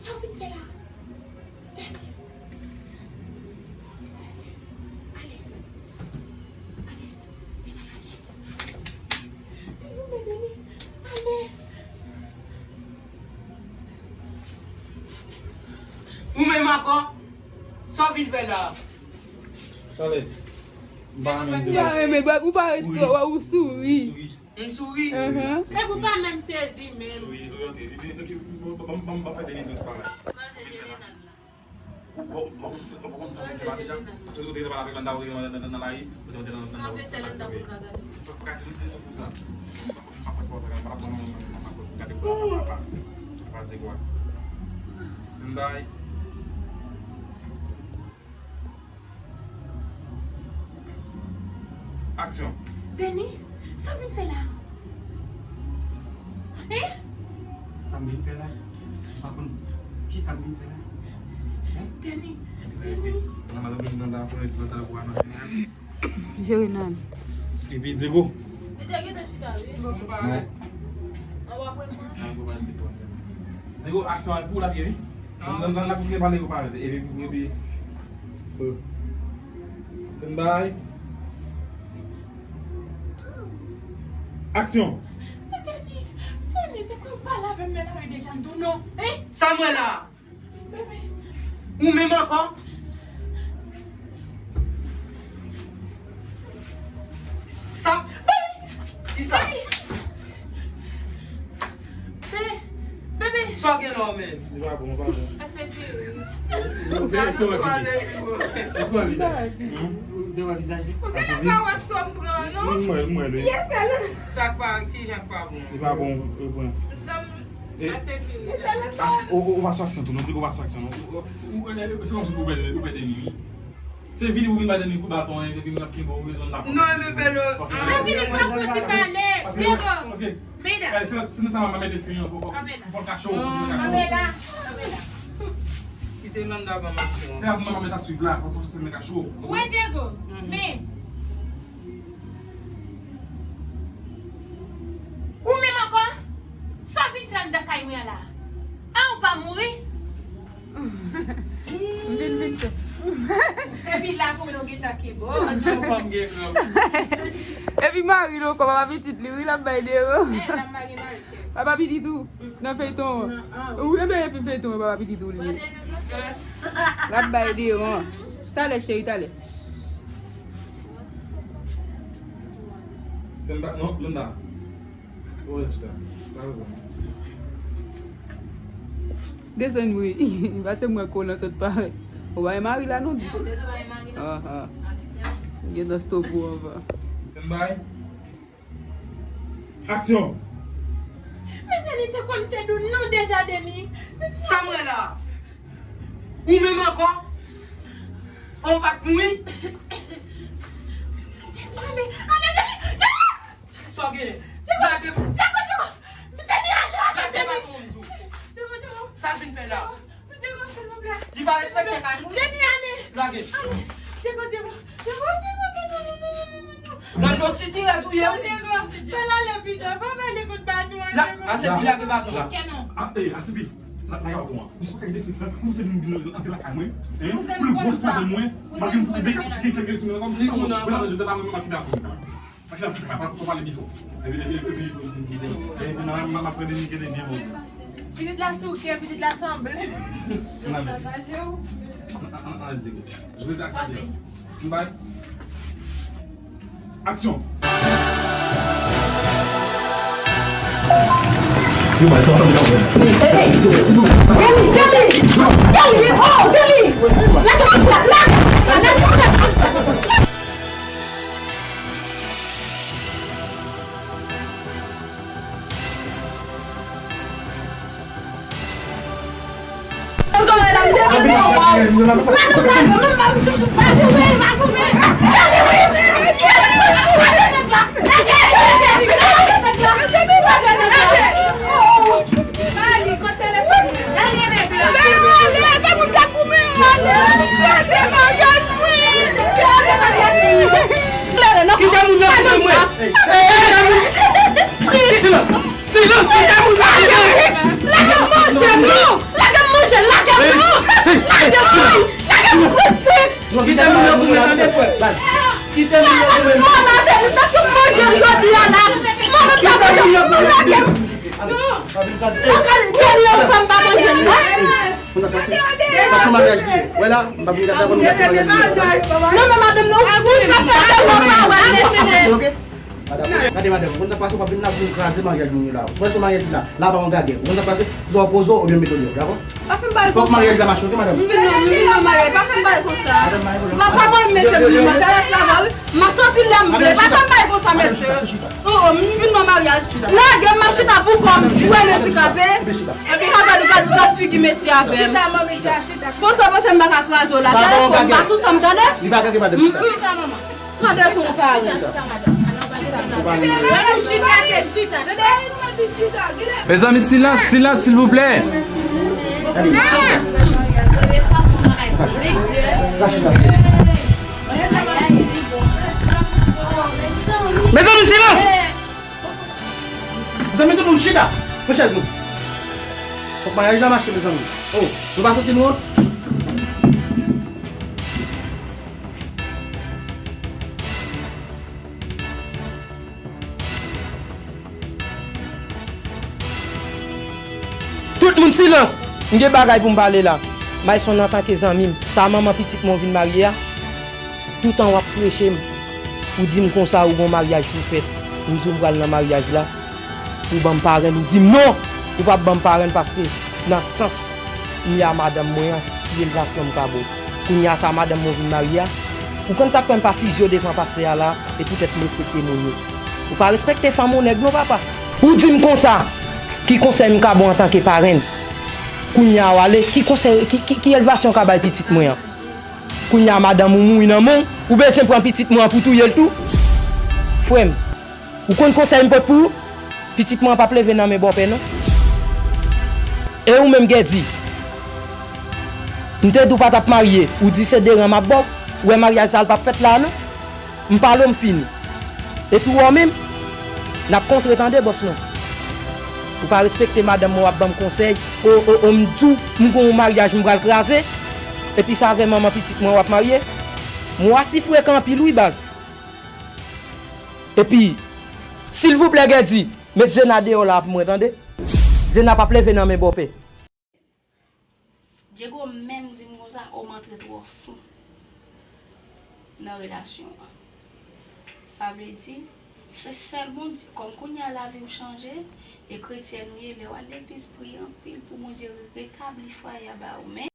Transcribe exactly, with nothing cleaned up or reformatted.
Sa w vin fè la? Dèni. Dèni. Ale. Ale. Dèni, ale. Silvouplè, Dèni. Ale. Ou menm ankò? Sa w vin fè la? Tande. M pa renmen. Ou pa renmen, ou pa ret twò, ou souri. M souri. Aham. Epi w pa menm sezi menm. Souri, oryante. Epi, epi, ban m, ban m, ban m fè Dèni tout bagay. Ou, ou, ou, ou konn sa m te fè la deja? Paske ou te pale avèk Landa, ou te nan, nan, nan, nan lari, ou te, ou te nan, nan, nan, nan lari. Ou pa ka di nou te sou fout la. M pa konn, m pa konn sa, m pa konn, m pa konn gade kwa, pa, pa, pa di kwa. Se m bay. Aksyon. Dèni, sa w vin fè la? Hein? Sa m vin fè la? M pa konn ki sa m vin fè la. Hein? Dèni, Dèni. Nan mal vin nan la pou nan la pou anonse. Jere nan. Epi Diego. Li te gentan chita, wi. Bon. An w ap reponn. Nan, pou pa di bon. Diego, aksyon al pou la, wi. Nan, nan, nan, kontinye pale, pou pale. Epi, epi, stand by. Aksyon. Men Dèni, Dèni, te konn pale avè m nan lari deja, m di w non, hein? Sa m wè la? Bebe. Ou menm ankò? Sa? Bebe! Kisa? Bebe! Bebe! Sa w gen la w menm? Li pa bon, li pa bon. Ase pire. Ou te wè fini. Èske w wè vizaj? Ou te wè vizaj li? Ou genlè pa wè sa w pran, non? M wè, m wè li. Yes, sèl. Sa k pa, kijan k pa bon? Li pa bon, li pran. Janm E, ase pire. As-, ou, ou, ou pa sou aksyon tou, non, di ke ou pa sou aksyon, non. Ou, ou, ou, se kòmsi ou pè, ou pè Deni, wi. Se vini ou vin ba Deni kou baton, epi m ap kenbe ou, ou nan lapòt. Non, men Belo, ah, men Deni, sa fouti pale, Diego. Paske, paske, eh, se, se nan sa m ap mete fen an, pou, pou, pou l kache w, pou l kache w. Kanpe la, kanpe la. Kite Landa ban m aksyon. Se ap mwen pa mèt a swiv la, pou, pou se mwen kache w. Wè Diego, men Ou menm ankò? Sa w vin fè anndan kay mwen an la? A, ou pa mouri? M vin, vin fè. Epi la pou nou gentan kenbe w. Epi mari l ankò, papa pitit li, wi, l ap bay dewo. Eh, l ap mari mari, cheri. Papa pitit ou, nan feyton an. Ou, ebyen, epi feyton an, papa pitit ou li ye. L ap bay dewo. Talè, cheri, talè. Stand by, non, Landa. Ou rete la. Pa reponn. Desann, wi. Pase mwen kolan sot parèt. Ou pa gen mari la, non? Eh, ou desann pa gen mari la? Aha. Aksyon. Gentan stop ou anvan. Stand by. Aksyon. Men Deni te konn te di w non deja, Deni. Sa m wè la? Ou menm ankò? Ou pa t mouri? Ale, ale, Deni! Sa w genyen? Lage m. Deni, ale, ale, Deni! Lage baton m tou. Sa l vin fè la? Li pa respekte kay moun. Deni, ale. Lage. Diego, Diego, Diego, Diego, non, non, non, non, non, non. Nan yon sitirèz ou ye, wi. Diego, fè l ale pito, pa pale kout baton an, Diego. Asibi, lage baton. La, la, ah, eh, Asibi, la, lage baton an. Misye pa ka desann la, kòmsi li vin antre lakay mwen, hein? Pou l gwòs madanm mwen, malgre m te dekapchike, kòmsi, mwen la jodi a la, mwen, mwen ap kite avè w. Machina, pa, pa, pa pale pito. Epi, epi, epi, epi, epi, m, m, m, m ap premye kite byen bon. Pitit la souke, pitit la sanble. Sakaje w. An, an, an, an, di. Je veux dire, c'est bien. Stand by. Action. Yo, ba, sa w tande kanmenm. Kelly, Kelly, Kelly, Kelly, oh, Kelly. Lage m la, la, la, la, la. Silans! Silans! Lage m manje, non! Lage m manje, Yo pa lage m. Non. Mwen ka di, Jerry, yon fanm pa manje m, non. Konn sa k pase? Sa se yon maryaj li ye. Wè la, m pa vin gade avè nou gade maryaj li ye. Non, men madanm, non, ou ka fè sèlman pawòl, mesye. Ok? Madanm, gade madanm, ou konn sa k pase, w pa vin la pou kraze maryaj moun yo la. Wè se maryaj li la, la pa yon gagè. Ou konn sa k pase, swa w poze w oubyen m mete w deyò, dakò? Pa fè m bagay konsa. Fòk maryaj la mache, ok, madanm? M vin nan, m vin nan maryaj, pa fè m bagay konsa. Madanm, pa gen pwoblèm. M ap pa mwen mesye, m nan kay esklav, wi. M ap sòti lè m vle. Madanm, chita, chita, chita. Pa fè m bagay konsa, mesye. Madanm, chita, chita, chita. Oh, oh, m vin nan maryaj. Lage m, m ap chita pou kò m. Ou wè m andikape? Epi gad, gad, gad figi mesye avè m. Chita, manmi, chita, chita. Bon, sa w panse m pa ka kraze w la. Sa pa yon bagay. Kòm pa sou sa m tande. Li pa gagè, madanm, chita. Mm, mm. Chita, manman. Tande konpare. Chita, chita, madanm. Chita, chita. Lè nou chita, se chita, tande. Mezanmi, silans, silans, silvouplè. Mezanmi, silans! Mezanmi, tout moun chita. Pran chèz nou. Fòk maryaj la mache, mezanmi. Oh, nou pa santi nou wont? Tout moun silans! M gen bagay pou m pale la. Mayson, antanke zanmi m, sa manman pitit mwen w vin marye a, toutan w ap preche m, ou di m konsa ou gon maryaj pou w fèt. M di w m pral nan maryaj la, ou ban m parenn, ou di m non, ou p ap ban m parenn paske nan sans m ye a madanm mwen an, ki elvasyon m ka ba w? Kounye a sa madanm mwen vin marye a, ou konn sa k fè m pa fizye w devan pastè a la, e poutèt m respekte moun yo. Ou pa respekte fanm ou nèg non, papa. Ou di m konsa, ki konsèy m ka ba w antanke parenn? Kounye a w ale, ki konsèy, ki, ki, ki elvasyon w ka bay pitit mwen an? Kounye a madanm ou mouri nan men w, ou bezwen pran pitit mwen an pou touye l tou? Frè m, ou konn konsèy m pot pou ou? Pitit mwen an p ap leve nan men bòpè non. E ou menm Gèdi, m te di w pa t ap marye, ou di se deran m ap ba w, ou wè maryaj sa a l p ap fèt la a non. M pale w m fini. Epi w wè w menm, n ap kontre tande bòs mwen. Ou pa respekte madanm mwen w ap ban m konsèy, o, o, o, m di w m gon yon maryaj m pral kraze, epi se avè manman pitit mwen w ap marye. Mwa si frekan anpil wi baz. Epi, silvouplè Gèdi, met Zena deyò la pou mwen tande. Zena p ap leve nan men bòpè. Diego menm di m konsa, o m antre twò fon nan relasyon an. Sa vle di, se sèl Bondye, kòm kounye a lavi w chanje, e kretyèn ou ye, lè w al legliz, priye anpil pou Bondye retabli fwaye a ba ou. Men,